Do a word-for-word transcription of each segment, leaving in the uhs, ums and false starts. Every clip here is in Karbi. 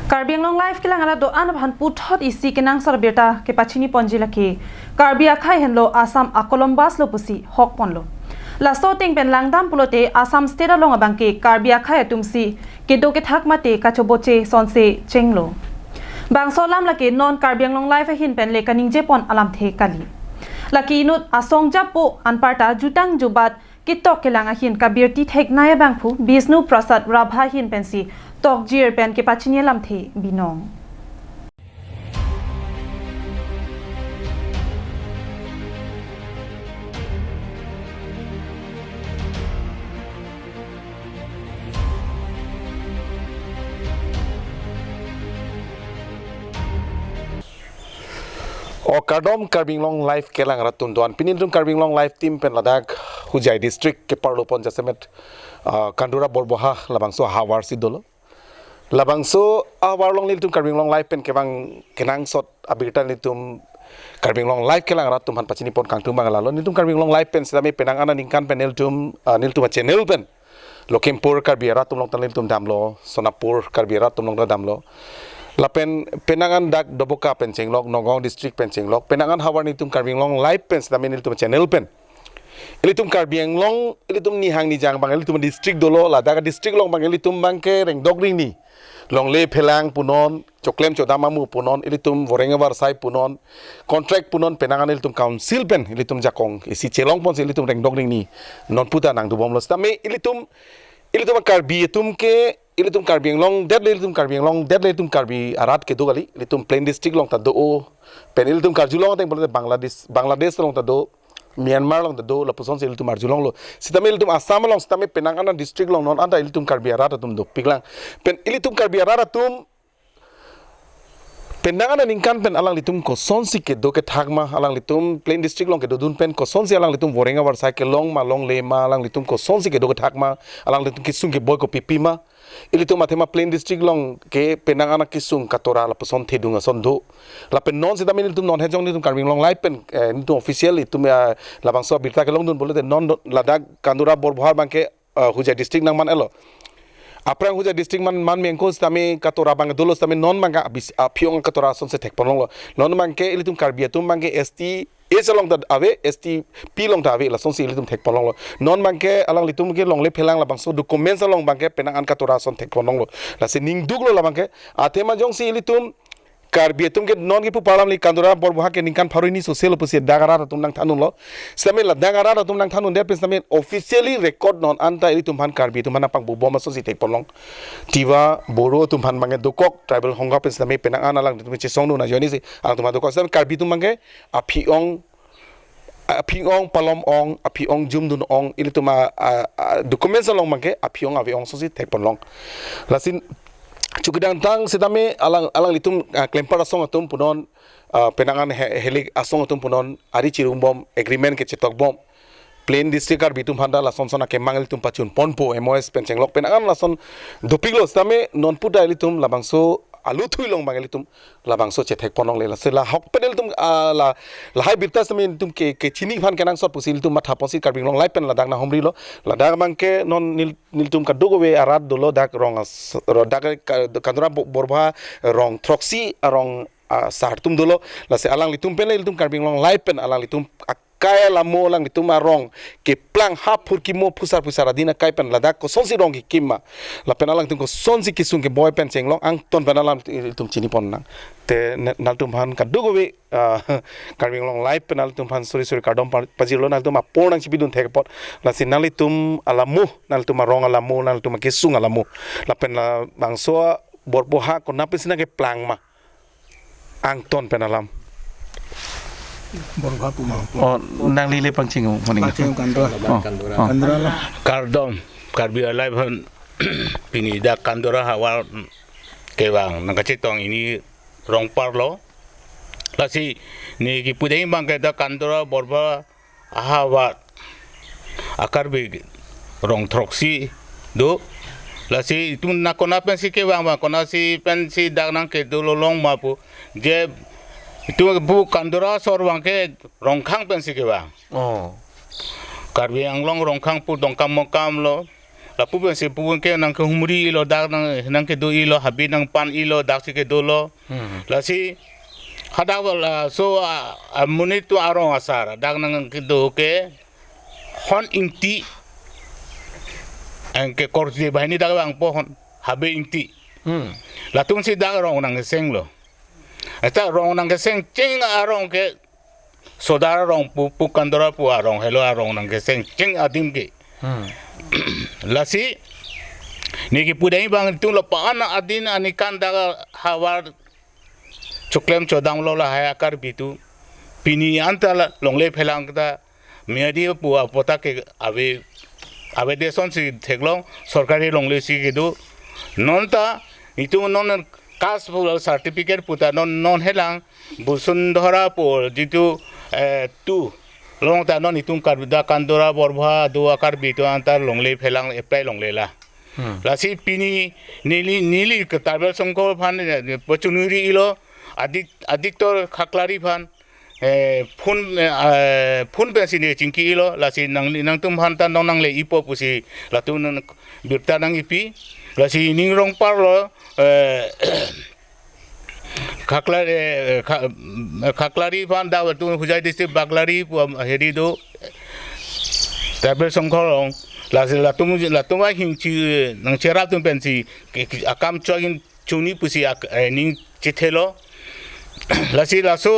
Karbi Anglong Live kelang arat do-an aphan puthot isi kenangsot abirta kepachini ponji lake Karbi akhei henlo Assam a-Columbus lo pusi hok ponlo. Laso ateng pen langdam pulote Assam State along abangke Karbi akhei atum si kedo kethak mate kachoboche sonse chenglo. Bangso alam lake non Karbi Anglong Live ahin pen le kaningje pon alamthe kali. Lake inut asong japo anparta jutang jubat ketok kelang ahin kabirti theknei abangphu Bishnu Prasad Rabha ahin pensi tokjir pen kepachini alamthe binong. O kardom Karbi Anglong Live kelang arat atum do-an. Pini nelitum Karbi Anglong Live team pen ladak Hojai district keparlo pon jasemet, ah, Kandura Borboha labangso ahavar si dolo. Labangso ahavar along nelitum Karbi Anglong Live pen kevang kenangsot abirta nelitum Karbi Anglong Live kelang arat atum aphan pachini pon kangtung abang lalo. Nelitum Karbi Anglong Live pen sitame penang aningkan pen nelitum, ah, nelitum a-channel pen Lakhimpur Karbi arat atum along ta nelitum damlo, Sonapur Karbi arat atum along ta damlo. Lapen penang an dak Doboka pen chenglok, Nagaon district pen chenglok, penang an ahavar nelitum Karbi Anglong Live pen sitame nelitum channel pen ilitum Karbi Anglong, ilitum nihang nijang abang, ilitum district dolo, ladak district along abang, ilitum abangke rengdok ringni. Longle phelang punon, choklem chodam amu punon, ilitum voreng avarsai punon, contract punon, penang an ilitum council pen, ilitum jakong isi chelong ponsi ilitum rengdok ringni. Non puta nangdobom lo. Sitame ilitum, ilitum Karbi atum ke, ilitum Karbi Anglong det le, ilitum Karbi Anglong det le, ilitum Karbi arat kedo kali, ilitum plain district along ta do-o. Pen ilitum karjulong ateng pulote Bangladesh, Bangladesh along ta do, Myanmar along ta do, lapuson si ilitum arjulonglo. Sitame ilitum Assam along sitame penang an district along non anta ilitum Karbi arat atum dopiklang. Pen ilitum Karbi arat atum penang an aningkan pen alanglitum kosonsi kedo kethak ma, alanglitum plain district along kedodun pen kosonsi alanglitum voreng avarsai kelong ma longle ma, alanglitum kosonsi kedo kethak ma, alanglitum kesung keboi kopipi ma. Ilitum athema plain district along ke penang an kesung katora lapuson thedung ason do. Lapen non sitame ilitum non hejong nelitum Karbi Anglong Live pen, eh, nelitum official itum, eh, labangso abirta kelongdun pulote non do-, ladak Kandura Borboha abangke, eh, Hojai district nangman-etlo. Aphrang Hojai district man, man mengko sitame katora abang dolo sitame non abangke abis, aphi-ong katora asonsi thek ponlonglo. Non abangke ilitum Karbi atum abangke S T S along ta ave, S T P along ta ave, lasonsi ilitum thek ponlonglo. Non abangke alanglitum ke longle phelang labangso documents along abangke penang an katora ason thek ponlonglo. Lasi ningduklo labangke. Athema jongsi ilitum Karbi atum ke non kipu parlam li Kandura Borboha ke ningkan pharo hini soselo pusi dak arat atum nangthandunlo. Sitame ladak arat atum nangthandundet pen sitame officially record non anta ilitum aphan Karbi atum aphan nangpangbubom asonsi thek ponlong. Tiwa Boro atum aphan abangke dokok tribal hongga pen sitame penang an alanglitum chesongdun ajoine si alangtum aphan dokok. Sitame Karbi atum abangke aphi-ong, aphi-ong palom-ong, aphi-ong jumdun-ong, ilitum a, a, a, documents along abangke aphi-ong ave-ong asonsi thek ponlong. Lasi chukidang tang sitame alang, alanglitum, ah, klempar asong atum punon, ah, penang an he-, helik asong atum punon, ari chirumbom, agreement kechetokbom. Plain district Karbi atum aphan ta lason son akemang ilitum pachun ponpo, M O S pen chenglok penang an lason dopiklo sitame non puta ilitum labangso aluthui along abang ilitum labangso chethek ponlongle. Lasi la hok pen ilitum, ah, la, lahai birta sitame ilitum ke, kechini aphan kenangsot pusi ilitum matha ponsi Karbi Anglong Live pen ladak nanghumrilo. Ladak abangke non nel-, nelitum kadokave arat dolo dak rong as-, ro dak ka-, Kandura Bo-, Borboha rong throksi arong, ah, asar atum dolo. Lasi alanglitum pen le ilitum Karbi Anglong Live pen alanglitum akai alamo alanglitum arong keplang haphur kimo phusar phusar adin akai pen ladak kosonsi rong kekim ma. Lapen alangtum kosonsi kesung keboi pen chenglong angton pen alam ilitum chini ponnang. Te ne-, nangtum aphan kadokave, ah, Karbi Anglong Live pen nangtum aphan suri suri kardom pa-, pajirlo, nangtum apor nangchipidun thek apot. Lasi nangtum alamo, nangtum arong alamo, nangtum akesung alamo. Lapen labangso Borboha konat pensi nangkeplang ma. Angton pen alam. Borboha puma. Oh, nangli le pangcheng-o, moning. Pangcheng-o Kandura. Oh, oh. Kandura lo. Kardom, Karbi Alive aphan pini dak Kandura ahavar kevang nangkachetong hini rong parlo. Lasi ne kipu dei abangke dak Kandura Borboha ahavar a-Karbi rong throksi do. Lasi itum na konat pensi kevang abang, konatsi pensi dak nangkedo lolong ma pu. Je itum pu Kandura asor abangke Rongkhang pensi kevang. Oh. Karbi Anglong Rongkhang pu Dongkamukam lo. Lapu pensi pu ke nangkehumri-ilo, dak nang, nangkedo-ilo, habe nangpan-ilo, daksi kedolo. Hmm. Lasi hadak laso, a, amonit atum arong asar, dak nangkedo ke Hon Ingti, anke korte banghini dak vangpo Hon, Habe Ingti. Hmm. Latumsi dak rong nangkesenglo. Eta rong nangkeseng cheng arong ke Sodar arong pu, pu Kandora pu arong helo, arong nangkeseng cheng adim ke. Hmm. Lasi neke pudai bang tung lapu-an adin anikan dak havar choklem chodamlo lahai a-Karbi atum. Pini anta la longle phelang ta Miyadi pu apotta ke ave, ave, desonsi theklong, sorkari longlesi kedo. Non ta itum non caste pu certificate puta non, non helang Bosundhora pu jitu, eh, tu long ta non itum Karbi dak Kandora Borbha do a-Karbi atum anta longle phelang, apply longle la. Hmm. Lasi pini neli, neli ke Tribal Songkhor aphan, eh, pachunuri-ilo, adik, adiktor Khaklari aphan, eh, phone, eh, ah, phone pensi ne chingki-ilo, lasi nang, nangtum aphan ta non nangle-ipo pusi latum nang birta nangkipi, lasi ning rong parlo, eh, Khakla-, eh, Kha-, Khaklari aphan dak latum Hojai district Baglari pu heri do, Tribal Songkhor along, lasi latum, latum ahingchi nangcherap atum pensi ke, ke, akam chojin chuni pusi ak-, eh, ning chethelo. Lasi laso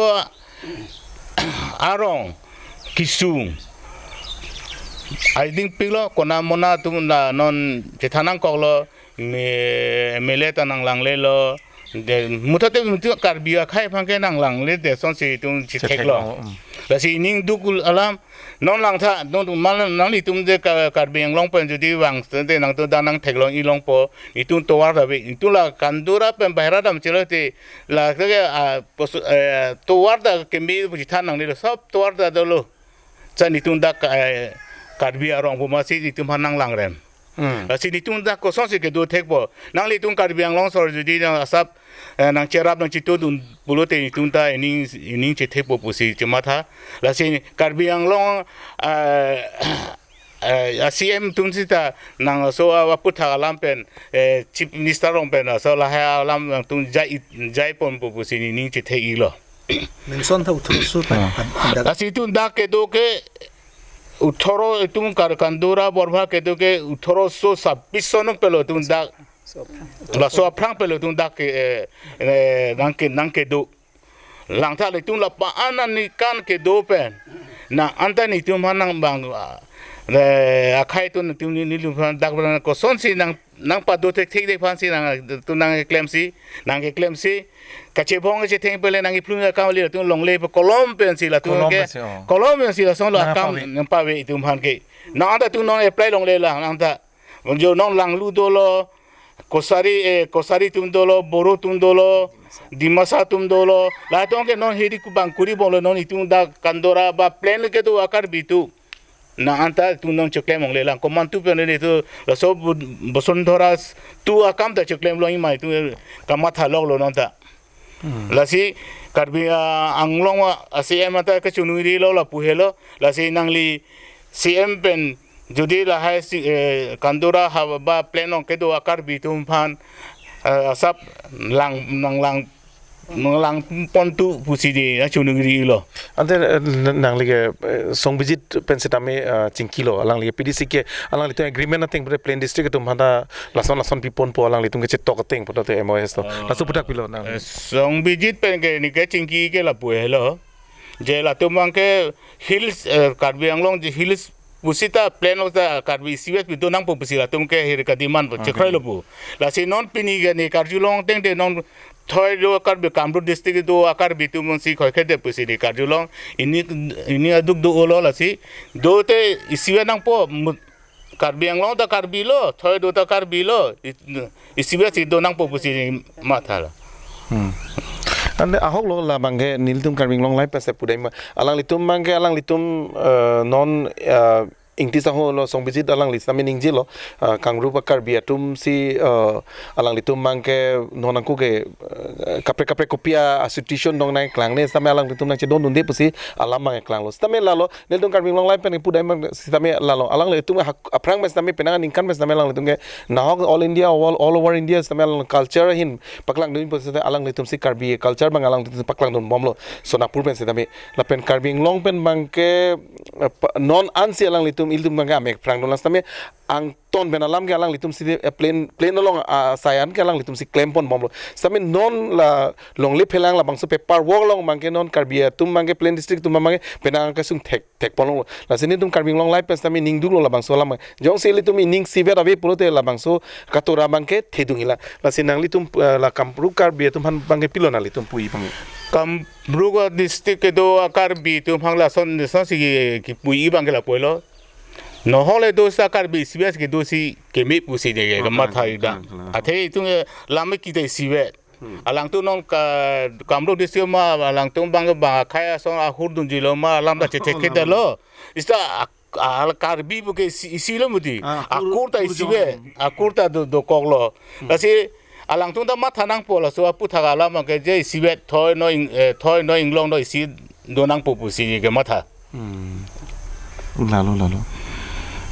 arong kesung aiding piklo, kona mona atum la non chethan nangkoklo, me-, M L A ta nanglanglelo. De, mutha te mutu Karbi akhei aphan ke nanglangle, desonsi itum chetheklo. Chetheklo, mm. Lasi ining duk alam, non langtha, non mal nanglitum je Ka-, Karbi Anglong pen jodi vang te nangtum dak nangtheklong-i longpo, itum tovar ta ave, itum la Kandora pen bahira damchelo te, la ke, ah, pos-, eh, tovar ta keme pu chethan nangnelo, sob tovar ta dolo. Chan itum dak, eh, Karbi arong pu masi itum aphan nanglangrem. Hmm. Lasi itum dak kosonsi kedo thekpo. Nanglitum Karbi Anglong asor jodi nang asap, eh, nangcherap nangchitudun pulote itum ta ining, ining chethekpo pusi chematha. Lasi Karbi Anglong, eh, eh, a-C M atum sita nang laso aputhak alam pen, eh, Chief Minister rong pen laso lahai alam nangtum jai, jaiponpo pusi ining chethek-ilo. Mention tha uthroso ta. Ah. An-, andak. Lasi itum dak kedo ke uthoro itum Kar-, Kandora Borbha kedo ke uthoroso sabis sonok pelo itum dak. So, laso aphrang pelo itum dak ke, eh, eh, nangke, nangkedo. Langtha le itum lapu-an anikan kedo pen. Nang anta nelitum aphan nang bang, ah, eh, akhei atum nelitum ni, nelitum aphan dak bang kosonsi nang nangpado thekthekde aphansi nangtum nangkeklemsi, nangkeklemsi. Kachebong kachetheng pele nangkeplung akam le latum longle pe kolom pensi latum Kolom ke, pensi, oh. Kolom pensi lason lo akam nangpave. Nangpave itum aphan ke. Nang anta itum non apply longle lang, nang anta. Jo non Langlu dolo, Kosari, eh, Kosari atum dolo, Boro atum dolo, Dimasa atum dolo. Latum ke non heri kubang kuri bonglo, non itum dak Kandora ba plain kedo a-Karbi atum. Nang anta itum non choklem longle lang. Komantu pen itum laso Bu-, Bosundhora tu akam ta choklem longji ma itum kamatha loklo non ta. Hmm. Lasi Karbi, ah, Anglong a-C M anta kechonurilo lapu helo. Lasi nangli C M pen jodi lahai si, eh, Kandora ha ba plain along kedo a-Karbi atum aphan, eh, asap lang, nanglang nanglang pontu pusi di, ya, chonurilo. Ante, eh, n-, nangli ke, eh, Songbijit pen setame, eh, chingkilo, alangli ke P D C ke, alanglitum agreement ateng bre plain district atum aphan ta lason lason piponpo alanglitum kechetok ateng pulote M O S to. Ah. Laso aputhak pilo nang. Eh, Songbijit pen ke neke chingki ke lapu helo. Je latum abang ke hills, eh, Karbi Anglong je hills pusita plain lo ta Karbi isivet pi do nangpo pusi latum ke hir ka demand po, ah, chekroilo pu. Lasi non pini ke ne karjulong ateng te non thoi do Karbi Kamrup district do a-Karbi atum si khoi khede pusi ne karjulong. Ini, ini aduk do-olo lasi. Do te isivet nangpo mu-, Karbi Anglong ta Karbi lo, thoi do ta Karbi lo. I-, isivet si do nangpo pusi mathalo. Hmm. Ante ahok lo labang ke nelitum Karbi Anglong lahai pase pudai ma. Alanglitum abang ke alanglitum, eh, non, eh, Ingti Sangho lo, Songbijit alangli sitame ningjelo, ah, kangrup a-Karbi atum si, ah, alanglitum abangke non angku ke, ah, kaprek kaprek kopi a-situation dongnangklang ne sitame alanglitum nangchedondunde pusi alam abang eklanglo. Sitame lalo, nelitum Karbi Anglong Live pen pudai abang sitame lalo, alanglitum hak-, aphrang pen sitame penang aningkan pen sitame alanglitum ke nahok all India, all, all over India sitame alang culture ahin paklangdun pusi sitame alanglitum si Karbi culture abang alanglitum paklangdunbomlo Sonapur pen sitame. Lapen Karbi Anglong pen abangke, eh, pa-, non ansi alanglitum ilitum abangke amek phrangdun lang sitame angton pen alam ke alanglitum si, eh, plain, plain along, ah, sayan ke alanglitum si klemponbomlo. Sitame non la longle phelang labangso paperwork along abangke non Karbi atum abangke plain district atum abangke penang kesung thek, thekponlonglo. Lasi nelitum Karbi Anglong Live pen sitame ningduklo labangso alam. Jongsi ilitum ining isivet ave pulote labangso katora abangke thedung ila. Lasi nanglitum, eh, la Kamrup Karbi atum aphan abangke pilo nanglitum pu-i abang? Kamrup district kedo a-Karbi atum aphan lason, lason si kipu-i abangke lapulo. Nohole do sita Karbi isivet kedo si keme pusi de ke, oh, kamatha kalang, ida. Kalang, kalang. Athe itum, eh, lame kita isivet. Hmm. Alangtum non ka Kamrup district ma alangtum abang abang akhei ason ahur dunjilo ma alam ta chethek, oh, chethek dalo. Ista ak-, al Karbi puke isi, isilo mati. Ah, akur, akur ta akur isivet, jong. Akur ta do, dokoklo. Hmm. Lasi alangtum ta matha nangpo laso aputhak alam ke je isivet thoi no ing, eh, thoi no inglong no isi donangpo pusi kematha. Hmm. Lalo, lalo.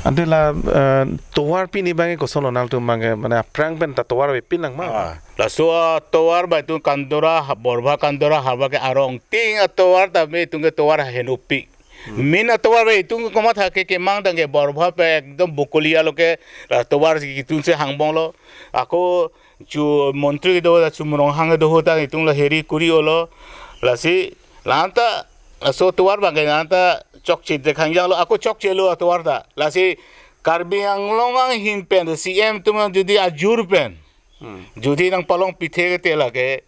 Ante la, eh, tovar pini abangke kosonlo nangtum abangke, mane aphrang pen ta tovar avepin lang ma? Ah, laso atovar abang itum Kandora, ha-, Borba Kandora havar ke arong ting atovar ta me itum ke tovar henopik. Hmm. Main atovar abang itum komatha ke kemang dang ke Borba pen ekdom Bokolia lo ke la tovar si itum si hangbomlo. Ako chu montri do ta chu Mronghang do ho ta itum la heri kuri olo. Lasi la-an ta laso tovar abangke la-an ta chokche de khangjanglo, ako chokchelo atovar ta. Lasi Karbi Anglong ahin pen C M atum jodi ajur pen, hmm, jodi nangpalong pithe ke te lake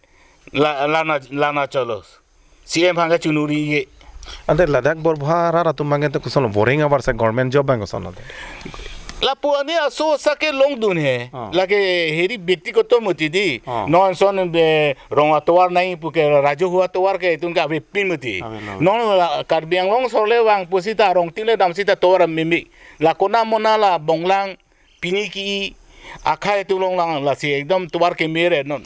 la, lana, lana cholo. C M aphan ke chunuri ye. Ante ladak Borba arat atum abangke to kosonlo, boreng avarsai government job abang kosonlo? Lapu ani aso sake longdun he. Ah. Lake heri bekti koto mati di. Ah. Non son be rong atovar nai puke rajo hu atovar ke itum ke avepin mati. Avelo. Non la Karbi Anglong sorle vang pusita rong tingle dam sita tovar mimi. La kona mona la bonglang pini ki akhei atum longlang lasi ekdom tovar keme re non.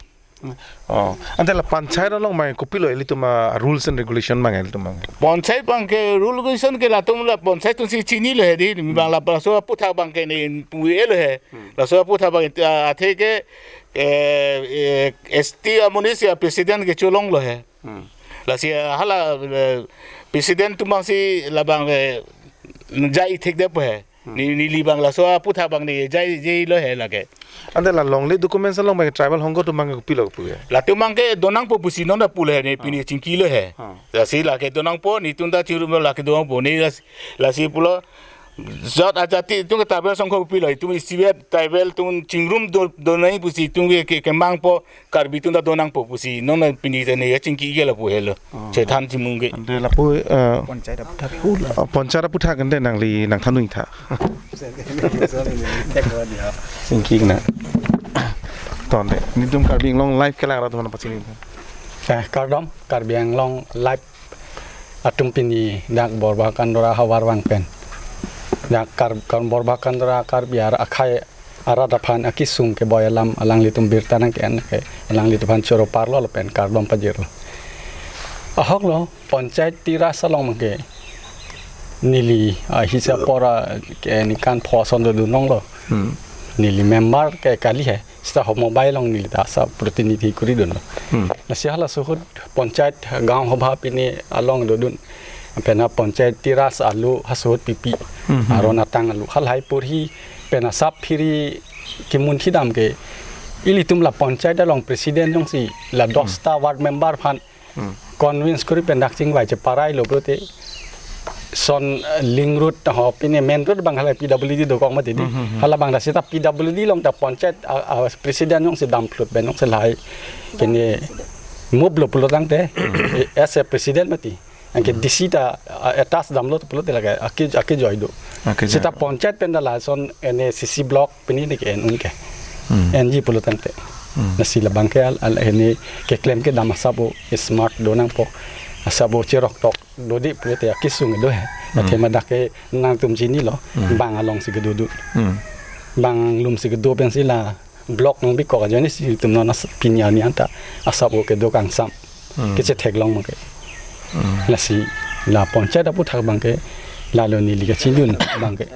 Oh, ante la panchayat along mai kopilo ilitum a-rules and regulation abang ilitum abang? Panchayat abangke rule regulation ke latum la panchayat atum si chinilo he di, abang la laso aputhak abangke ne pu-elo he. Hmm. Laso aputhak abang, ah, athe ke, eh, eh, S T amonit si a-president ke cholonglo he. Hmm. Lasi, ah, hala, eh, president atum abang si labang, eh, jai thekdepo he. Hmm. Ne, neli abang laso aputhak abang ne jai, jailo he lake. Ante la longle documents along abang tribal hongko atum abang kopilo pu he? Latum abangke donangpo pusi non ta pulo he ne, ah, pini chingkilo he. Ah. Lasi lake donangpo, netum ta chirum lake donangpo, ne las-, lasi pulo jat ajati atum ke tribal songkho kopilo, itum isivet tribal atum chingrum do, donai pusi itum ke, ke, kemangpo, Karbi atum ta donangpo pusi, non pini te ne chingki ke lapu helo. Oh. Chethan chimung ke. Ante lapu, eh, panchayat aputhak pu la. Oh, panchayat aputhak ante nangli nangthan nangtha. Chingki na. Tonte, netum Karbi Anglong Live kelang rat mana pachini. Eh, kardom, Karbi Anglong Live atum pini dak Borba Kandora havar vang pen. Dak Kar-, Kar-, Borba Kandora Karbi ar akhei arat aphan akesung keboi alam alanglitum birta nangke-en ke alanglitum aphan choro parlo lapen kardom pajirlo. Ahoklo panchayati raj along abangke neli, ah, hisap pora ke nikan pho ason dodun longlo. Hmm. Neli member ke kali he. Sita ho mobile along neli ta sa protinidhi kuri dunlo. Hmm. Lasi halaso ahut panchayat gaon sabha pini along dodun. Pen ha panchayati raj alo haso ahut pipi. Hmm, hmm. Aron atang alo. Halahai porhi pen asap phiri kimun thidam ke ilitum la panchayat along president jongsi la, hmm, dosta ward member aphan Hmm. convince kuri pen dak chingvai cheparailo pulote son, eh, link road ho pine main road abang halai P W D dokok mati di. Hmm, hmm, hmm. Hala abang ta sita P W D along ta panchayat a, a, president jongsi damphlut pen jongsi lahai kene move lo pulo tangte, eh, as a president mati. Anke, hmm, D C ta, a, attach damlo pulote lake ake, akejoi do. Akejoi. Sita panchayat pen ta lason ene C C block pini ne ke-en un ke. Hmm. Enji pulo tangte. Hmm. Lasi labang ke al, al ene keklem kedam asap o smart donangpo. Asap o cherok tok dodi pulote akesung do he. Hmm. Athema dak ke nangtum chinilo, Hmm. bang alongsi kedo do. Hmm. Bang alongsi kedo pensi la block nangpikok ajoine si itum non as-, pini arni anta asap o kedo kangsam. Hmm. Kechethek long abangke. Hmm. Lasi la panchayat aputhak abangke lalo neli kachidun abangke.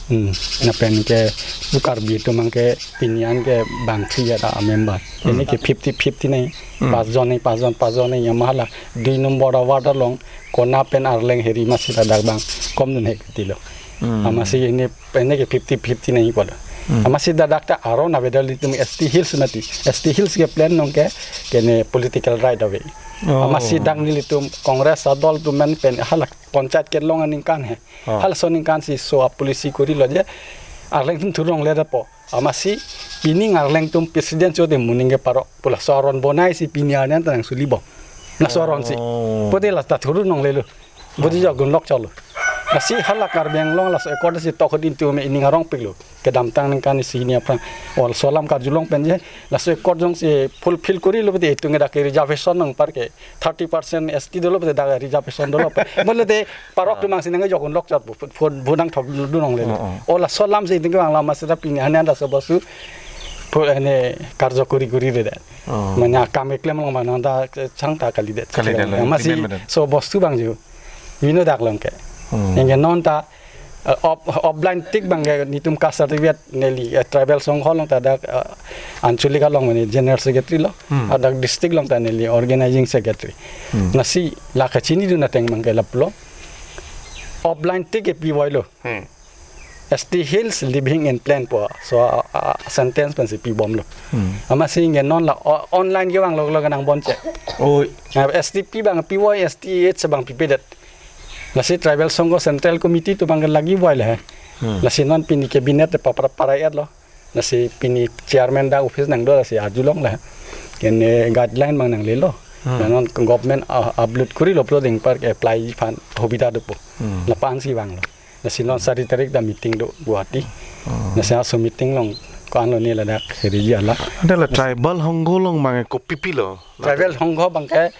Hmm. Lapen ke pu Karbi atum abangke pini an ke bang thri ada member. Hmm. Pini ke fifty fifty nai. Hmm. Pas jon nai, pas jon, pas jon nai, yamahala dui nombor award along kona pen Arleng heri masi ladak bang komdun he katilo. Hmm. Amatsi ini, ini ke fifty fifty nai pulo. Hmm. Amatsi ladak ta aron avedal itum S T Hills mati. S T Hills ke plan nong ke, kene political right ave. Oh. Amatsi dak nelitum Congress adol atum men pen hala panchayat kelong aningkan he. Oh. Halaso aningkan si so a policy korilo je Arleng atum thurong le dapo. Amatsi pini Arleng atum president chode muning ke parok pu laso aron bonaisi pini arni anta nangsulibom. Laso aron si. Oh. Pute la ta thuru nonglelo. Pute jo gunlok cholo. Lasi hala Karbi Anglong laso accord si tok din tu me ining arong piklo. Kedamtang ningkan isi hini aphrang. Ol solam karjulong pen je. Laso accord jongsi fulfill korilo pute itum ke dak reservation nangpar ke thirty percent S T dolo pute dak reservation dolo. Molo te parok Ah. tumang sinang jokun lok chot bu, bu, bu nang thok du nongle. Oh, oh. Ola solam si tingke bang lama seta pini ane anda sobosu pu ane karjo kuri kuri de. Oh. Mane akam eklem long mana anda chang ta kalidet. Kalidet lo, Amatsi implement lo. So bostu bang ju. Vino dak long ke. Hmm. Yang ke non ta, eh, ob, ob line tik abangke nitum caste certificate neli, eh, tribal songho along ta dak, eh, ancholik along mane general secretary lo. Hmm. Adak district along ta neli organizing secretary. Hmm. Lasi la kachinidun ateng abangke lapulo. Ob line tik ke pivoilo. Hmm. S T Hills living in plan pu. So, ah, ah, sentence pensi pibomlo. Hmm. Amatsi nge non la o-, online ke bang lo lo nang bonche. Oi. Ah, S T P bang pivoi S T H bang pipedet. Lasi tribal songho central committee atum abang lagi voi le. Hmm. Lasi non pini cabinet te papra para lo. Lasi pini chairman dak office nangdo lasi arjulong le. Kene guideline bang nanglelo. Hmm. Lanon government, ah, upload korilo pulo ding par ke apply aphan hobida dopo. Hmm. Lapu-an si bang lo. Lasi non sari tarik ta meeting do Guwahati. Hmm. Lasi aso meeting along ko-an lo ne ladak heriji ala. Ante la tribal songho along abangke kopi pilo? Tribal songho abangke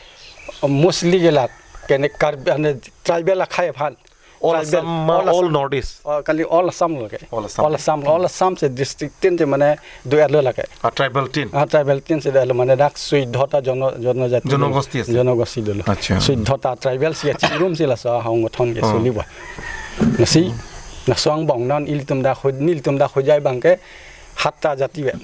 mostly ke la kene Karbi ane tribal akhai aphan. All Tribal, Assam, all all Assam. North East. Oh, kali all Assam lo ke. All Assam. All Assam, all Assam si district tin si mane do-et lo lake. Ah, tribal tin. Ah, tribal tin si do-et lo mane dak Suidhota jono, jono jati. Jonogosti ase. Jonogosti dolo. Acha. Suidhota tribal si achingrum si laso ahong thon ke Oh. suliwa. Lasi, laso angbong non ilitum dak Ho-, nelitum dak Hojai abangke hatta jati ave.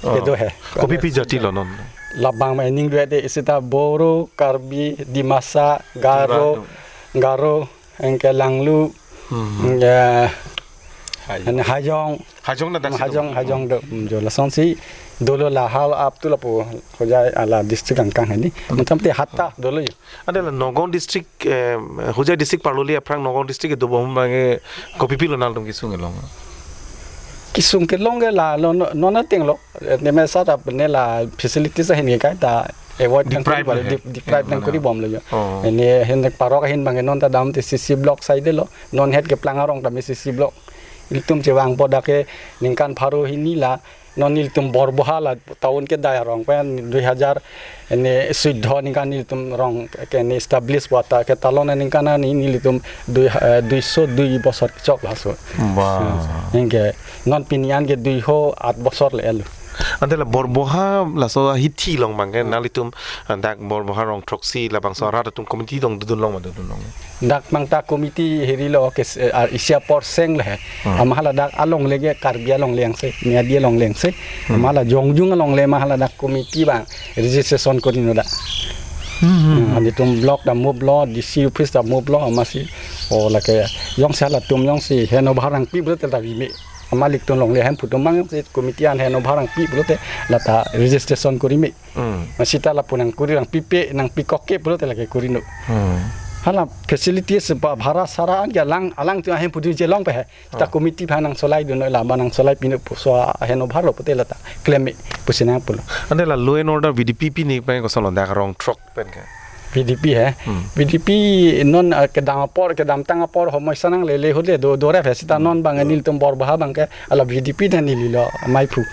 Oh. Kedo he. Kopi pi jati lo non? Labang ma ining do-et de isi ta Boro, Karbi, Dimasa, Garo, Garo. Garo, anke Langlu, Hmm. anke Hajong. Hajong. Hajong na dak si Hajong, do. Hajong do. Hmm, jo lasonsi dolo la hal up tu lapu Hojai ala district angkang hini. Hmm. Macam te hatta dolo yo. Ante la Nagaon district, eh, Hojai district parloli aphrang Nagaon district ke dobom abangke kopi pilo nangtum kesung kelong? Kesung kelong ke la lo no, non ateng lo. Ne mesa ta ne la facilities ahin ke kai ta avoid nang Deprive kori lo he. dep-, deprive nang Mana? kori bomlo yo. Oh. Ene hin parok ahin abangke non ta dam te C C block side lo. Non het keplang arong ta me C C block. Ilitum chevangpo dak ke ningkan pharo hini la non nelitum Borboha la town kedai arong pen dui hajar ne Suidho ningkan nelitum rong ke ne establish po ta ke talon ningkan ani nelitum dui, eh, duiso dui bosor kechok laso. Wah. Hmm. Anke non pini an ke duiho at bosor le-et lo. Ante la Borboha laso ahithi along abangke Hmm. nanglitum, ah, dak Borboha rong throksi labangso arat atum committee dong dodun long ma dodun long? Dak abang ta committee heri lo ke, eh, ar isi apor seng le he. Hmm. Amat hala dak alongle ke Karbi alongle angse, Meitei alongle angse. Hmm. Amat hala jongjung alongle amat hala dak committee abang registration kori non dak. Hmm, hmm, Hmm, hmm. Ilitum block ta move lo, D C office ta move lo, amatsi. Oh, lake jongsi halatum jongsi handover nangpi pulote ta pi me. Amat ilitum alongle hemphu atum abang jongsi committee an handover nangpi pulote la ta registration kori me. Hmm. Amatsi ta lapu nangkori nangpipe, nangpikok ke pulote lake kori non. Hmm. Hala facilities ba bhara sara an ke alang, alangtum ahemphu atum chelong pe he. Ta Hmm. committee aphan nangsolai dun non la ba nangsolai pi non puso handover lo pute la ta klem me pusi nangpulo. Ante la law and order V D P pini pen koson lo dak rong throk pen ke? V D P he. Hmm. V D P non, eh, kedam apor, kedamtang apor homoi sanang lele hule do, do rep he sita non bang Hmm. nelitum Borbaha bang ke ala V D P dan neli lo maiphu.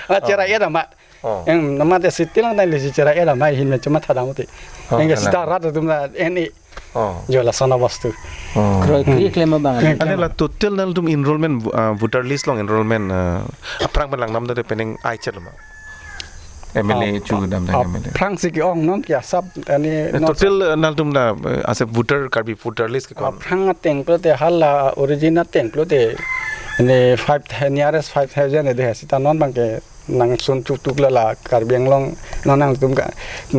Ah, chera Oh. era ma. Oh. Yang nama te sitil nang tang lesi chera era ma hin me cuma thadam te. Oh, Yang ke kalang. sita rat atum la N A. Oh. Jo lason abostu. Oh. Kroi kri klem abang. Hmm. Ane la total nangtum enrollment, uh, voter list along enrollment, uh, aphrang pen langdam dade penang ai chet lo ma? M L A Ah, chu dam dam ah, M L A. Aphrang si ke-ong non ke asap ani Eh, non total, uh, nangtum da, uh, ase voter Karbi voter list ke kon? Aphrang ateng pulote hala origin ateng pulote ne five, nearest five thousand ede sita non bang ke nangsun tuktuk la la Karbi Anglong non nangtum ka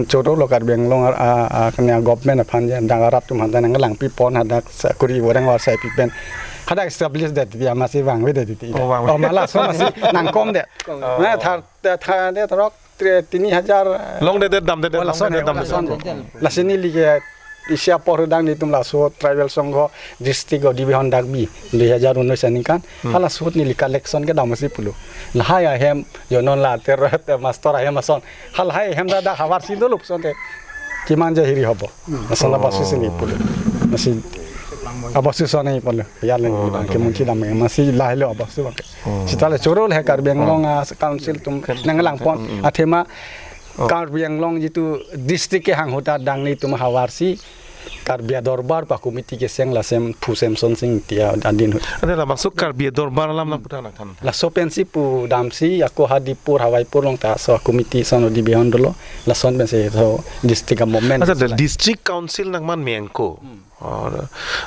choro lo Karbi Anglong a, a, a, kanya government aphan je dak arat atum hadak nanglangpi pon hadak sakuri orang war sai pi pen hadak establish det dia masi vangve det ti. Oh, vangve. Oh, ma laso masi nangkom det. Oh. Na thar, thar, thar det rok tre, tini hajar. Longde det damde det, Oh, lason longde det ya, damde lason det. det. Lasi neli ke isi apor hudang nelitum laso tribal songho district odibihon dak bi dui hajar unis aningkan. Hmm. Hala suhut neli collection kedam si pulo. Lahai ahem jo non la ter, ter master ahem ason. Halahai ahem da dak havar si dolo puson te. Kiman ja hiri hobo. Hmm. Ason la Oh. basu si neli pulo. Masi abostu son neli pulo. Ya leng Oh, bang ke lalu. munci dam masi lahai lo abostu bang ke. Oh. Sita le choro le Karbi Anglong Oh. a council atum nanglang pon. Hmm. Athema Oh. Karbi Anglong jitu district kehang ahut adang nelitum havar si Karbi Adorbar pa committee keseng lasem Phu Semson Sing Ingti adin ahut. Ane labangso Karbi Adorbar alam nangputha nangthan. Laso pensi pu damsi ako Hadipur Hawaipur along ta so committee son odibihon dolo lason pensi so district a movement Acha, the sila. District council nangman mengko. Hmm. Oh,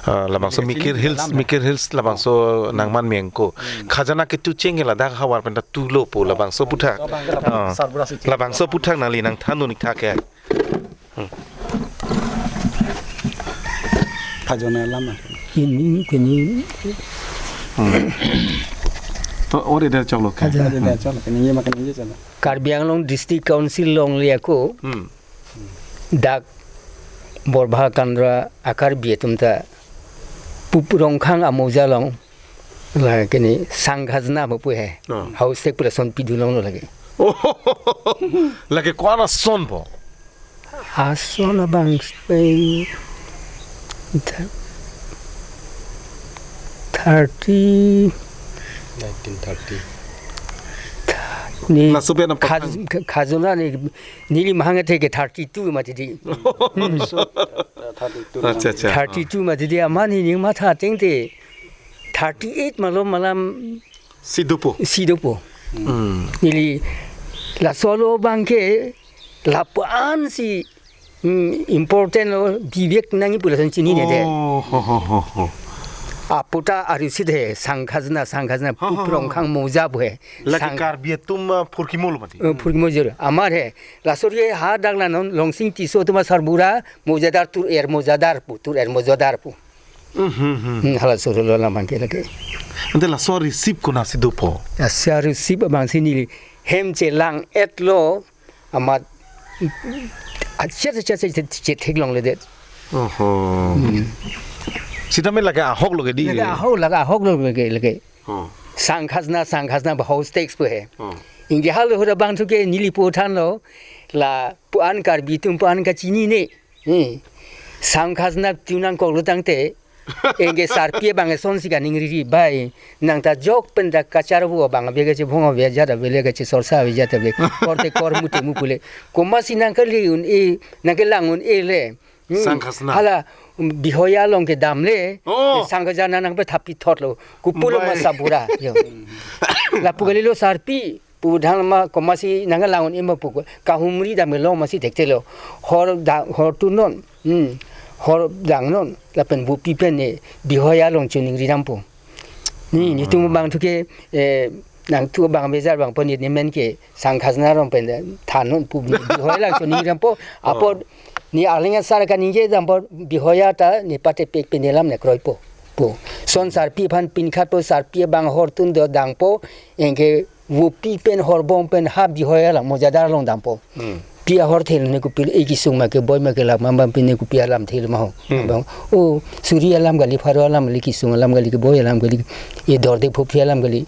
ah, labangso Mikir Mikir Hills, Hills alam Mikir Hills labangso nangman mengko. Hmm. Khajana ketu cheng ke ladak havar pen ta tulo pu labangso puthak. So bang ke labang Ah. sarbura si cheng. Labangso puthak nangli nangthan unik thak ya. Hmm. Khajana lama. Kini, kini. Hmm. To ore der choklo kha. Khajana. Ada dia choklo. Kini ye makan ye choklo. Karbi Anglong District Council along le ako. Hmm. Dak Borbaha Kandra a Karbi atum ta Pup Rongkhang amoja along la kini Sang Khajana pu he. Oh. House tax pu lason pidun longlo lake. Oh, lake ko-an ason po? Ason abang pen thirty. Nineteen thirty. Ne Laso pen apa khaj-, khajana ne Neli mahang athe ke thirty-two mati di. Hmm. So, uh, thirty-two Acha, acha. Thirty-two mati di amat neli matha ateng te thirty-eight malom malam si dopo. Si dopo. Hmm. Neli laso alo abang ke lapu-an si, hmm, important lo bibek nangji pu lason chinine de. Oh, ho, ho, ho, ho. Aputa arusi de Sang Khajana, Sang Khajana, Ho, ho, ho. Pup Rongkhang moja pu he. Lake Sang- Karbi atum, uh, phurkimo lo mati. Uh, phurkimo jor. Amat he. Laso ri hadak la non Longsing Tisso atum asarbura mojadar tur er mojadar pu, tur er mojadar pu. Mhm. Hmm, hala so lo la man ke lake. Ante laso receipt konatsi dopo? Laso receipt abang si neli hem chelang-et lo amat achet achet achet achet theklongledet. Oho. Hmm. Sitame lake ahok lo ke di. Lake ahok, lake ahok lo ke lake. Oh. Sang Khajana, Sang Khajana ba house tax pu he. Oh. Anke halo ahut abang thu ke neli pu thanlo, lapu-an Karbi atum pu-an kachinine. Hmm. Sang Khajana tu nangkoklo tangte. Anke sarpi abang eson si kaningri ri bai. Nang ta jok pen ta kacharvo abang ave kachevong ave ajat ave le kachesorsa ave ajat ave. Korte kor mute mu pu le. Komatsi nangkali un-e, nangkelang un-e le. Hmm. Sang Khajana. Hala, um, Bihoya along kedam le. Oh. Sang Khajana nangpethapi thotlo. Kopulo Bai. ma asarbura. Yo. Lapu kalilo sarpi. Pu dang ma komatsi nanglang un-e ma pu ko. Kahumri dam lo masi thekthe lo. Hor da, hor tun non. Hmm. Hor dang non. Lapen vopi pen ne Bihoya along choningri dampo. Ne, netum abang thu ke, eh, nangtum abang bejar abang pon ne men ke Sang Khajana arong pen than non pu ne Bihoya along choningri dampo. Oh. Apot ne arleng asar kaningje dampo Bihoya ta ne pate pek pen ne lam ne kroipo. Pu. Son sarpi aphan pinkhatpo, sarpi abang hor tun do dangpo, anke vopi pen horbong pen ha Bihoya along mojadar along dampo. Hmm. pi ahor thelo ne kopilo, e kesung ma keboi ma kelak ma bang pine kopi alam thelo ma ho. Hmm. Bang, o suri alam kali, pharo alam kali, kesung alam kali, keboi alam kali, e dorde phophi alam kali.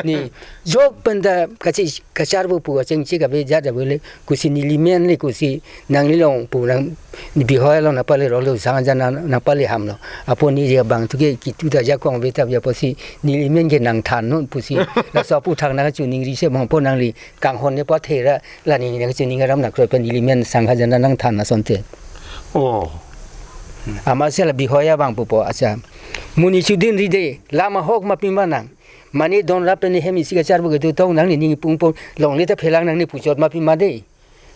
Ne jok penta kachi kacharpo pu achengche kave jat avele, kusi neli men le, kusi nangli long pu nang Bihoi along nangpale rolo, sang jan nang, nangpale ham lo. Apo neli abang tu ke kitu ta jakong ve ta ya pusi neli men ke nangthan non pusi. Laso aputhak nangkachining ri se bang po nangli kanghon ne pa thera la neli nangkachining aram nangkroi pen neli men sang hajan nangthan asonte. Oh. Amatsi la Bihoi abang pupo acha. Mo ne chudin ri de, lam ahok ma pima nang. Mane don rap ne hem isi kacharpo kedo tong nang ne ning pung pung longle ta phelang nang ne puchot ma pima de.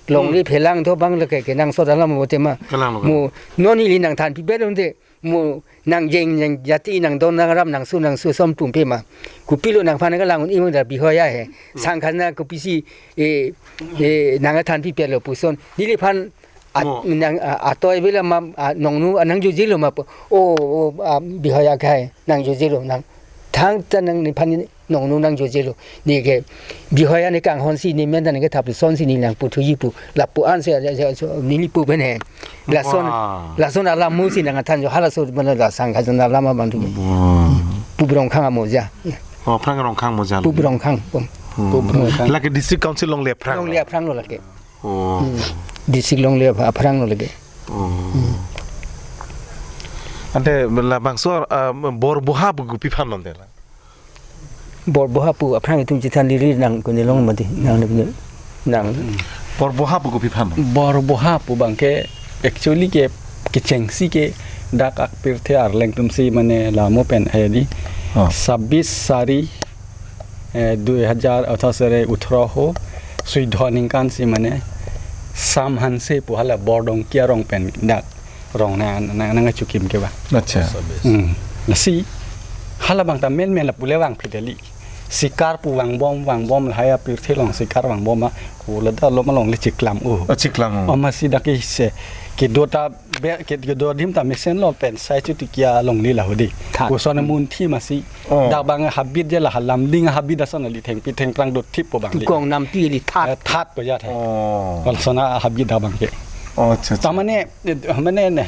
Longle Hmm. phelang tho bang lake kenangsot alam mo tema. Kelang lo, Mo non ili nangthan pipe lonte. Mo nangjeng jeng jati nangdon nangram nangsu nangsu som tum pima. Kopilo nangphan kelang un imang da Bihoi ahe. Sang khana kopisi e, e nangthan pipe lo puson. Neliphan at-, Mo. nang, a, atoi vela ma, a, nongnu, a, nang jojelo ma po. O, o, a, Bihoi akhai, nang jojelo nang. Thangta nang nephan nongnu nang jojelo. Ne ke Bihoi ane kanghon si ne men dan ke thap son si ne nang puthuji pu. Lapu an se, se, se, so, neli pu ben he. Lason, Wah. lason alam mo si nangthan jo halaso mana la sang khajan alam abang tu. Wah. Pu Rongkhang amoja. Oh, aphrang Rongkhang amoja. Pu Rongkhang. Pum. Hmm. Pu Rongkhang. Lake district council longle aphrang. Longle aphrang lo lake. Oh. Hmm. District longle aph-, aphrang lo lake. Oh. Hmm. Ante labangso, ah, Borboha pu kopi aphan non de la? Borboha pu aphrang itum chethan liri nang kune long mati nang ne nang. Borboha pu kopi aphan non? Borboha pu bang ke actually ke kechengsi ke dak ak pirthe arleng atum si mane la mo pen hai di. Oh. Sabis sari eh, dui hajar athasere uthro ho, suidho ningkan si mane Sam Hanse pu hala Bordongki arong pen dak rong na, na, nangkachukim ke ba. Acha. Hmm. Lasi hala bang ta men men la pule vang phideli. Sikar pu vangbom, vangbom lahai apirthe along sikar vangbom ma, ko la da lo ma longle chiklam o. Oh, chiklam o. Amatsi dak ke se kedo ta be, ke, kedo adim ta mesen lo pen sai chuti kia longle la hodi. Tha. Koson amunthi amatsi Oh. Dak bang habit je la ha Lumding habit ason li thengpi thengphrang do thip po bang li. Tukong nampi li that. Eh, that po ja the. Oh. Kol sona habit dak bang ke. Oh, acha, acha. Ta mane, eh, mane ne,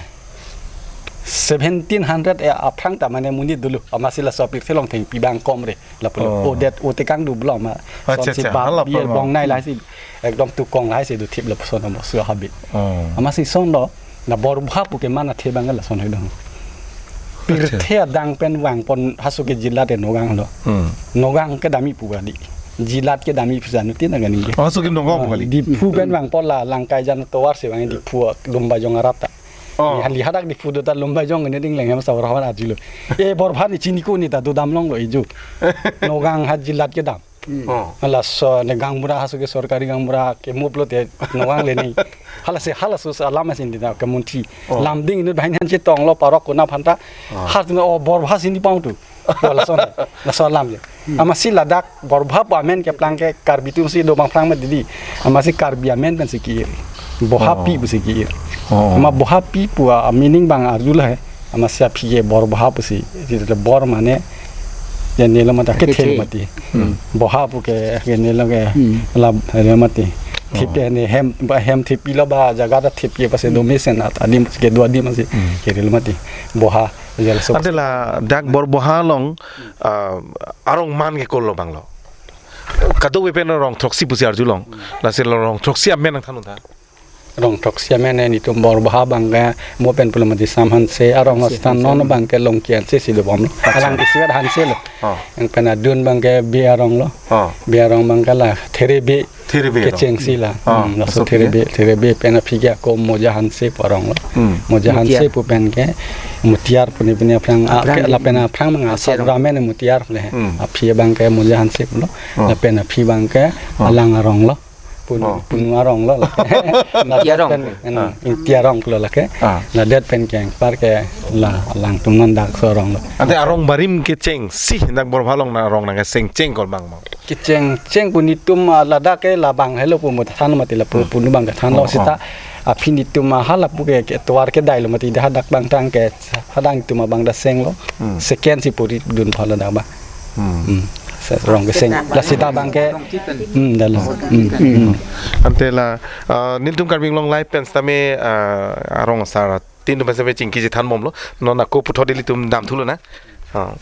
seventeen hundred eh, aphrang ta mane monit dolo. Amatsi laso apirthe along thengpi bang kom re. La pulo. Oh. O det o tekang do blo ma. Acha, son si acha. Bak Hala biar pon bong nai la si. Ekdom tukong lahai si do thip lapuson amo so habit. Oh. Amatsi son lo, na Borboha pu ke mana the bang lason he dong. Acha. Pirthe adang pen vangpon haso ke jila te Nagaon lo. Hmm. Nagaon kedam-i pu kali. Jila kedam-i pu janu tin aga ningje. Oh, haso ke Nagaon pu kali. Ah, Diphu pen vangpon la Langkaijan tovar si vang Diphu Lumbajong arat ta. Oh. Ni hali hadak Diphu do ta Lumbajong ne ding leng hem sa Borboha arjulo. Eh, Borboha ne chini ko ne ta do dam longlo eju. Nagaon ha jila kedam. Hmm. Oh. Laso ne gaonbura haso ke sorkari gaonbura ke mop lo te Nagaon le ni. Hala se hala so sa alam asin dina ke munthi. Oh. Lumding inut bahin han chetong lo parok kona phanta. Oh. Har tu o Borboha si ni pang tu. Wala son. Laso alam je. Hmm. Amatsi ladak Borboha pu amen keplang ke Karbi atum si do bang plang ma didi. Amatsi Karbi amen pen si ki-ir. Boha Oh. pi pu si ki-ir. Oh. Ama Boha pi pu a meaning bang arjulo he. Amatsi aphi ke Borboha pusi, jadi le bor mane, ya nelo mati, kethe. Kethe. Mati. Hmm. Boha pu ke, ke nelo ke, Hmm. la, nelo mati. Oh. Thip ke ne hem, ba hem thip ilo ba jaga ta thip ke pase Hmm. do mesen at, adim ke dua adim masi, Hmm. ke nelo mati. Boha, ya laso. Ante ladak Borboha along, ah, arong man ke kolo bang lo. Kadokave pen rong throksi pusi arjulong. Lasi rong throksi amen nangthan un tha. Rong throksi amen netum Borboha bang ke mo pen pulo mati Sam Hanse arong Hanse, stan Hanse. Non bang ke Longki Hanse si dobom lo. Acha. Alang ke Siwet Hanse lo. Oh. Yang pen adun bang ke Bey arong lo. Oh. Bey arong bang ke la There Bey There Bey arong. Kechengsi la. Oh, hmm, laso so There Bey, There Bey pen aphi ke ako Moja Hanse pu arong lo. Hmm. Moja Mutiar. Hanse pu pen ke Mutiar pu ne pen aphrang, aphrang ke la pen aphrang mang Hanse asal arong. Ramen Mutiar le. Hmm. Aphi bang ke Moja Hanse pu lo. Oh. La pen aphi bang ke Oh. Alang arong lo. Pun-, Oh. Punu arong lo. Ingti arong. Pen, en, Ah. Ingti arong lo lake. Ah. Ladet pen keng par ke la alang atum non dak so arong lo. Ante arong barim kechengsi dak Borboha along na arong nangkecheng cheng kol bang bang. Kecheng cheng pu netum, ah, ladak ke labang helo pu mo than mati lapu Oh. Punu bang kethan lo Oh, sita. Oh. Aphi netum, ah, hala pu ke, ke tovar kedai lo mati dah dak bang tang ke hadang netum abang da seng lo. Hmm. Second si puri dun phala dak bang. Hmm. Hmm. Rong Keseng. La sita abang ke. Hmm, dalo. Hmm, hmm. Ante la, ah, nelitum Karbi Anglong Live pen sitame, ah, arong asar tin tum pen sitame chingki chethan bomlo. Non ako puthot ilitum damthulo na. Oh.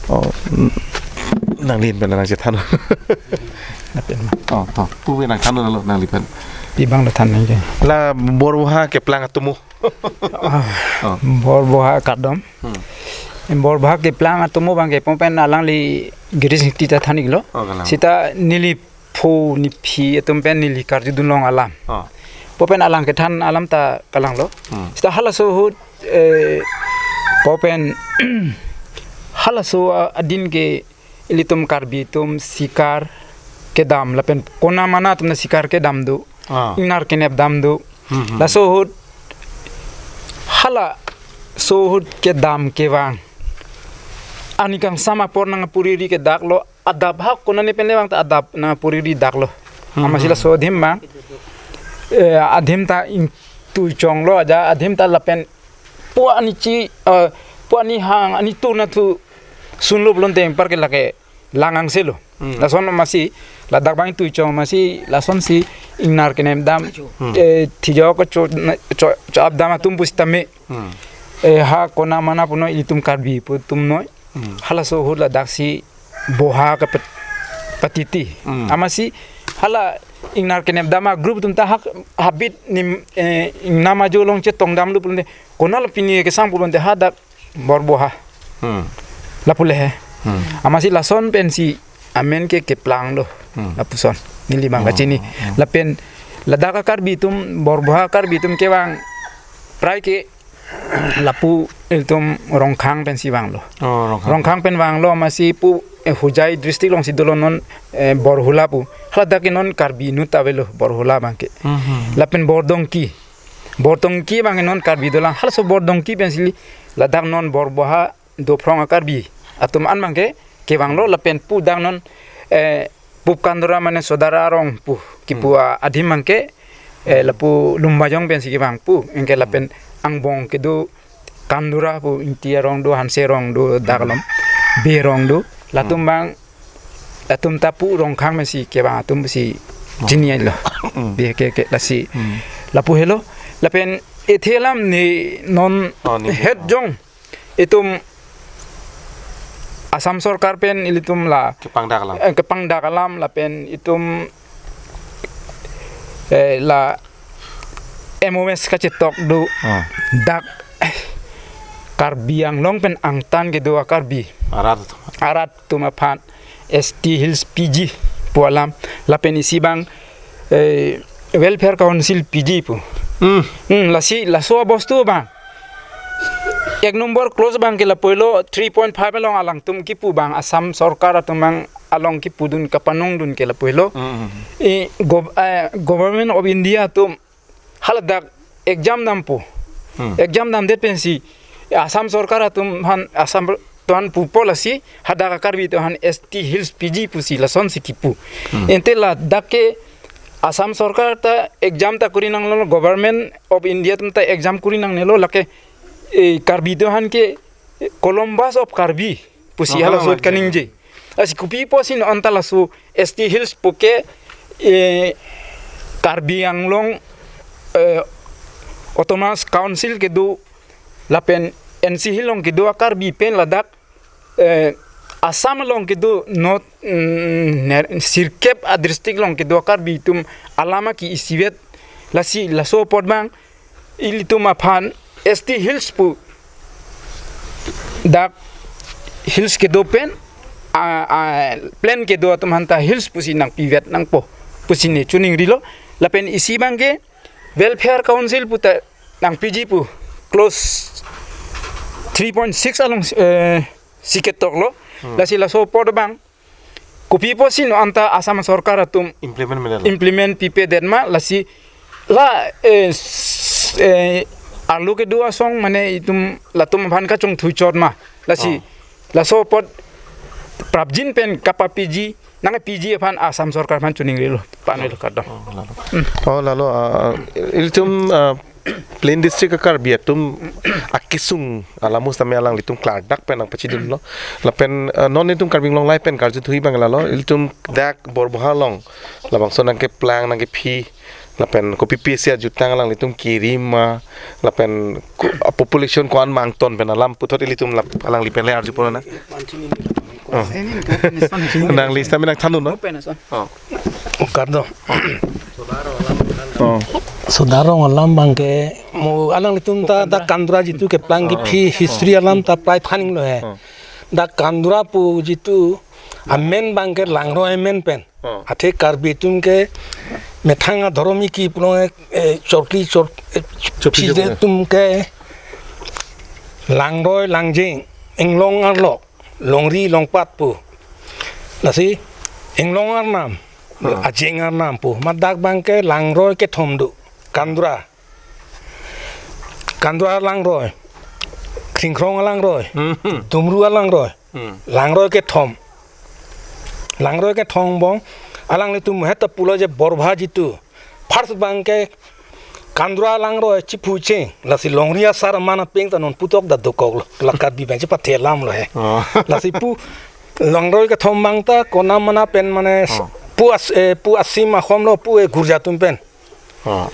Oh, mm, nangli pen nangchethan. Oh, to. Pu pen nangthanlo, nangli pen. Pi abang lo than nangke. La Borboha keplang atomo. Ah, Oh. Borboha kardom. Hmm. Borboha keplang atomo abang ke pon pen alangli Girish Ingti ta than-iklo. Oh, kalang. Sita neli phu nephi atum pen neli karjudun long alam. Oh. Pon pen alang kethan alam ta kalanglo. Hmm. Sita halaso ahut, eh, pon pen halaso, ah, adin ke ilitum Karbi atum sikar kedam lapen kona mana atum ta sikar kedam do. Ah. Ingnar kenep dam do. Hmm, hmm. Laso ahut halaso ahut kedam kevang ani kangsam apor nangpuriri ke daklo, adap ha konane pen le abang ta adap nangpuriri daklo. Hmm, Amatsi hmm. Laso adim abang, eh, adim ta ingtui chonglo aja, adim ta lapen pu ani chi, eh, pu ani hang, ani tur nathu sunlo pulote anpar ke lake lang angse lo. Hmm. Lason amatsi ladak abang ingtui chong amatsi lasonsi ingnar kenep dam, Hmm. eh, thijok cho, cho, cho-ap dam atum pusitame. Hmm. Eh, ha kona mana puno ilitum Karbi pu atum noi. Hmm. Halaso ahut ladaksi boha ke pet-, patiti. Hmm. Amatsi hala ingnar kenep dam agroup atum ta hak habit nim, eh, ingnam ajo along chetong damlo pulote, kona la pini kesang pulote hadak Borboha. Hmm. Lapu le he. Hmm. Amatsi lason pensi amen ke keplanglo. Hmm. Lapuson. Neli abang Oh, kachini. Oh. Lapen ladak a Karbi atum, Borboha Karbi atum kevang prai ke lapu ilitum Rongkhang pensi vanglo. Oh, Rongkhang. Rongkhang pen vanglo amatsi pu, eh, Hojai district alongsi dolo non, eh, Borhola pu. Haladak ke non Karbi inut avelo Borhola abang ke. Mhm. Lapen Bordongki. Bordongki abang ke non Karbi dolang. Halaso Bordongki pensi ladak non Borboha Dophrong a Karbi atum an abang ke kevanglo lapen pu dak non, eh, Pupkandura mane Sodara arong pu kipu Hmm. a adim abang ke, eh, lapu Lumbajong pensi kevang pu anke lapen angbong kedo Kandura pu Ingti arong do, Hanse arong do dak along, Bey arong do, latum Hmm. abang, latum ta pu Rongkhang pensi kevang atum si Hmm. chini-iklo. Hmm. Bey ke, ke lasi. Hmm. Lapu helo, lapen ethe alam ne non Oh, ne het jong itum Assam sorkar pen ilitum la Kepangdak alam. eh, kepangdak alam lapen itum, eh, la M O S kachetok do Ah. dak, eh, Karbi Anglong pen angtan kedo a Karbi. Arat. Arat atum aphan S T Hills P G pu alam lapen isi abang, eh, Welfare Council P G pu. Hmm. Hmm, lasi laso abostu abang. Ek number clause abang ke lapu helo three point five along alangtum kipu abang Assam sorkar atum abang along kipudun kapanongdun ke lapu helo. Hmm. I gov-, eh, Government of India atum haladak exam dampo. Hmm. Exam damdet pensi Assam sorkar atum aphan Assam tuan pupo lasi hadak a Karbi atum aphan S T Hills P G pusi lasonsi kipu. Hmm. Ante ladak ke Assam sorkar ta exam ta kuri nanglo, Government of India atum ta exam kuri nangnelo lake, eh, Karbi atum aphan ke Columbus of Karbi pusi Oh, halaso ahut Columbus. Kaningje. Lasi kopi pusi non anta laso S T Hills pu ke, eh, Karbi Anglong, eh, Autonomous Council kedo lapen N C Hills along kedo a Karbi pen ladak, eh, Assam along kedo North, mm, ner-, sirkep a district along kedo a Karbi atum alam ke isivet lasi laso apot abang ilitum aphan S T Hills pu dak hills kedo pen, a, a, plain kedo atum aphanta hills pusi nangpivet nangpo pusi ne chiningrilo. Lapen isi abang ke Welfare Council pu ta nangpiji pu clause three point six along, eh, si ketoklo. Hmm. Lasi laso apot abang kopi pusi non anta Assam sorkar atum Implement menelo. Implement pipedet ma lasi la, eh, s-, eh, arlo kedo asong mane itum latum aphan kachongthuichot ma lasi Oh. laso apot prapjin pen kapapiji nangpiji aphan Assam sorkar aphan chiningrilo panelo kardom. Oh, lalo. Hmm. Oh, lalo, ah, ilitum, ah, Plain district a-Karbi atum akesung alam sitame alanglitum klardak pen nangpachidunlo. Lapen, eh, non netum Karbi Anglong Live pen karjuthuji abang lalo, ilitum dak Borboha along labangso nangkeplang nangkephi, lapen kopi pisi ajutang alanglitum kiri ma, lapen ko-, a population ko-an ma angton pen alam puthot ilitum lap-, alangli pen le arjupon na. Nangli sitame nangthannon, no? Kardom. Oh. Soda rong alam abangke mo alanglitum ta dak Kandura jitu keplang kephi history alam ta prai than-inglo he. Oh. Dak Kandura pu jitu amen abangke langroi amen pen. Oh. Athe Karbi atum ke methang adhorom iki pulo, eh, chorkli chor, eh, chorkli phide chorkli atum ke langroi langjeng inglong arlo. Longri longpat pu. Lasi inglong arnam, hmm, ajeng arnam pu. Mat dak abangke langroi kethom do. Kandura. Kandura langroi. Kringkrong langroi. Hmm. Dumru langroi. Hmm. Langroi kethom. Langroi kethom angbong. Alanglitum het ta pulo je Borboha jitu. First abangke Kandura langroi chiphu cheng, lasi longri asar aman apeng ta non putok da dokoklo, la Karbi abang chepathe alamlo he. Oh. Lasi pu langroi kethom abang ta konam mana pen mane, oh, pu as-, eh, pu asim akhomlo pu, eh, gurja atum pen. Oh.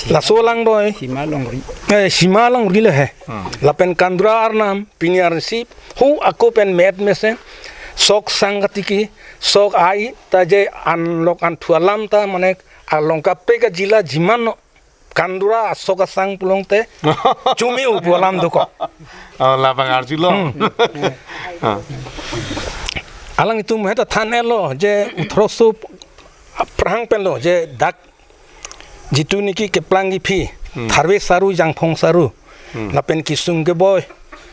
Laso langroi. Sima longri. Eh, sima longri le he. Hmm. Lapen Kandura arnam, pini arnisi, hu ako pen met mesen, sok sang katiki, sok ai, ta je anlok anthu alam ta mane, along kaprek ajila jiman no, Kandura asok asang pulote chumi-u pu alam dokok. Oh, labang arjulo. Hmm. Ah. Alanglitum het ta than-etlo je uthroso aphrang penlo je dak jitu niki keplang kephi, hmm, Tharve Saru, Jangphong Saru. Hmm. Lapen kesung keboi.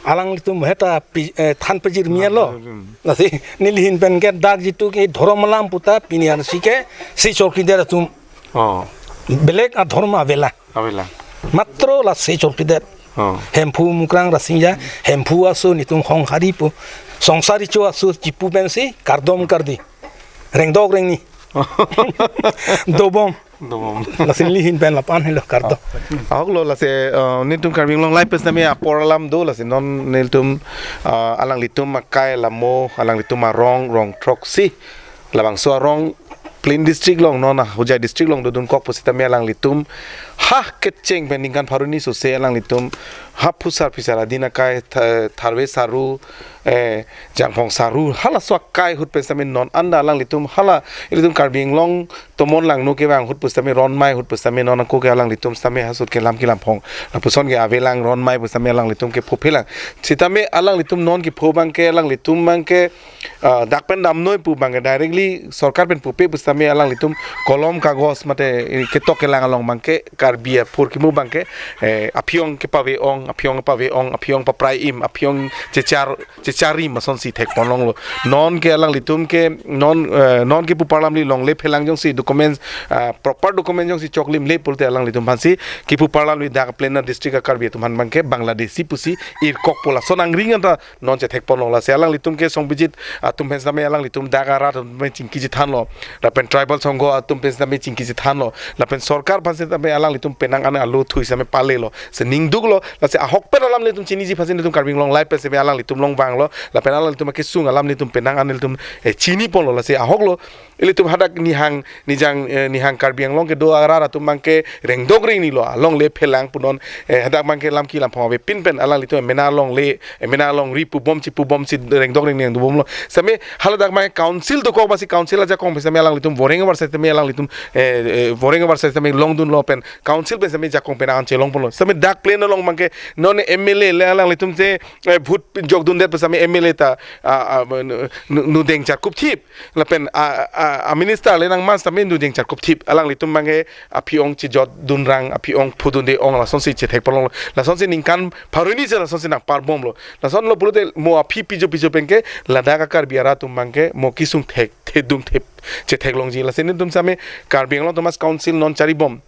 Alanglitum het ta pi-, eh, than pajirmi-etlo. Hmm. Lasi neli ahin pen ke dak jitu ke dhorom alam puta pini arnisi ke se chorklidet atum. Oh. Belek adhorom avelang. Avelang. Matro la se chorklidet. Oh. Hemphu Mukrang Rasinja, Hemphu aso netum Khongkhari pu. Songsari cho aso chipu pensi, kardom kardi. Rengdok rengni. Dobom. Dobom. Lasi neli ahin pen lapu-an helo, kardom. Ahoklo lasi, eh, netum Karbi Anglong Live pen sitame apor alam do lasi non netum, eh, alanglitum akai alamo, alanglitum arong, rong throksi. Labangso arong Plain District along non, ah, Hojai District along dodunkok pusitame alanglitum ha kecheng pen ningkan pharo hini sose alanglitum ha phusar phisar adin akai Tha-, Tharve Saru, eh, Jangphong Saru, halaso akai ahut pen sitame non anda alanglitum hala ilitum Karbi Anglong tomon langno kevang ahut pusitame ronmai ahut pusitame non ako ke alanglitum sitame ha sut kelam kelam phong. Lapuson ke avelang ronmai pusitame alanglitum kepho phelang. Sitame alanglitum non kepho abangke alanglitum abangke, ah, dak pen damnoi pu abangke directly sorkar pen pupe pusitame alanglitum kolom kagos mate, eh, ketok kelang along abangke Karbi aphurkimo abangke, eh, aphi-ong kepave-ong, aphi-ong kepave-ong, aphi-ong paprai-im, aphi-ong chechar, chechar-im asonsi thekponlonglo. Non ke alanglitum ke, non, eh, non kepu parlamli longle phelang jongsi documents, ah, proper document jongsi choklimle pulote alanglitum aphansi kepu parlamli dak plain district a-Karbi atum aphan abangke Bangladeshi pusi irkokpo lason angring anta non chethekponlong lasi alanglitum ke Songbijit atum pen sitame alanglitum dak arat atum pen chingki chethanlo. Lapen tribal songho atum pen sitame chingki chethanlo. Lapen sorkar aphan sitame alanglitum penang an alo thui sitame palelo. Si ningduklo. Lasi ahok pen alam netum chiniji aphansi netum Karbi Anglong Live pen sitame alanglitum along vanglo. Lapen alanglitum akesung alam netum penang an netum, eh, chiniponlo. Lasi ahoklo. Ilitum hadak nihang, nijang, eh, nihang Karbi Anglong kedo arat atum abangke rengdok rengnilo, alongle phelang punon, eh, hadak abangke lamki lamphong avepin pen alanglitum emena longle, emena longri pubom chipubomsi rengdok rengni angdubomlo. Sitame haladak abangke council dokok masi council ajakong pen sitame alanglitum voreng avar sitame alanglitum, eh, eh, voreng avar sitame longdunlo pen council pen sitame jakong pen an chelongponlo. Sitame dak plain along abangke non M L A le alanglitum te, eh, vote jokdundet pen sitame M L A ta, ah, ah, nu, nu, nudeng charkupthip. Lapen a, a, a minister le nangman sitame nudeng charkupthip. Alanglitum abangke aphi-ong chijotdunrang, aphi-ong phudunde-ong lasonsi chethekponlonglo. Lasonsi ningkan pharo hini si lasonsi nangparbomlo. Lasonlo pulote mo aphi pijo pijo penke ladak a-Karbi arat atum abangke mo kesung thek, thedung thep chetheklongji. Lasi netum sitame Karbi Anglong Autonomous Council non charibom.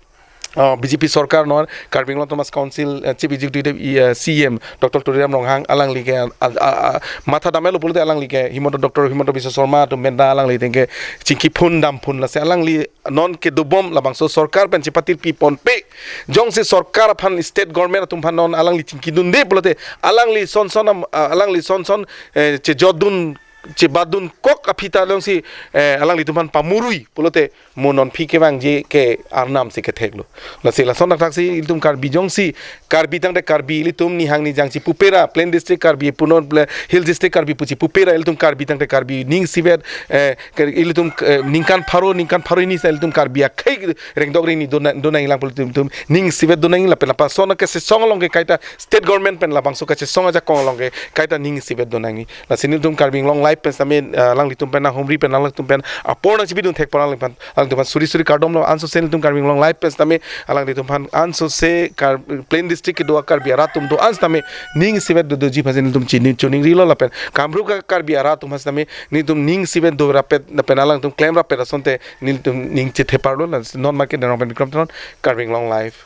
uh, B J P sorkar non Karbi Anglong Autonomous Council, uh, Chief Executive, uh, C E M Doctor Tuliram Ronghang alangli ke, uh, uh, uh, matha damlo pulote alangli ke Himanta, Doctor Himanta Biswa Sarma atum pen ta alangli ateng ke chingki phun dam phun, lasi alangli non kedobom labangso sorkar pen chepatir pi ponpe. Jongsi sorkar aphan, state government atum aphan non alangli chingki dunde pulote alangli son son am, uh, alangli son son, eh, chejodun chebadun kok aphi ta jongsi, eh, alanglitum aphan pamurui pulote mo non aphi kevangji ke Arnam si kethek lo. Lasi lason thakthak si ilitum Karbi jongsi Karbi tangte Karbi, ilitum nihang nijang chipupera, plain district Karbi, punon ple-, hill district Karbi pu chipupera, ilitum Karbi tangte Karbi ning isivet, eh, ke-, ilitum, eh, ningkan pharo, ningkan pharo hini sa ilitum Karbi akhei rengdok rini dona, dona nangji lang pulote ilitum ning isivet dona nangji, lapen lapuson kachesong along ke kaita state government pen labangso kachesong ajakong along ke kaita ning isivet dona nangji. Lasi nelitum Karbi Anglong Live pen sitame, ah, alanglitum pen, ahumri pen, alanglitum pen apor nangchipidun thek apot alanglitum aphan, alanglitum aphan suri suri kardom lo. Ansose nelitum Karbi Anglong Live pen sitame alanglitum aphan ansose Kar-, plain district kedo a Karbi arat atum do-an sitame ning isivet doji aphan si nelitum chini choningrilo, lapen Kamrup a Karbi arat atum aphan sitame nelitum ning isivet do rapet lapen alangtum klem rapet asonte nelitum ning chetheparlo. La non market derong pen Bikram Teron, Karbi Anglong Live.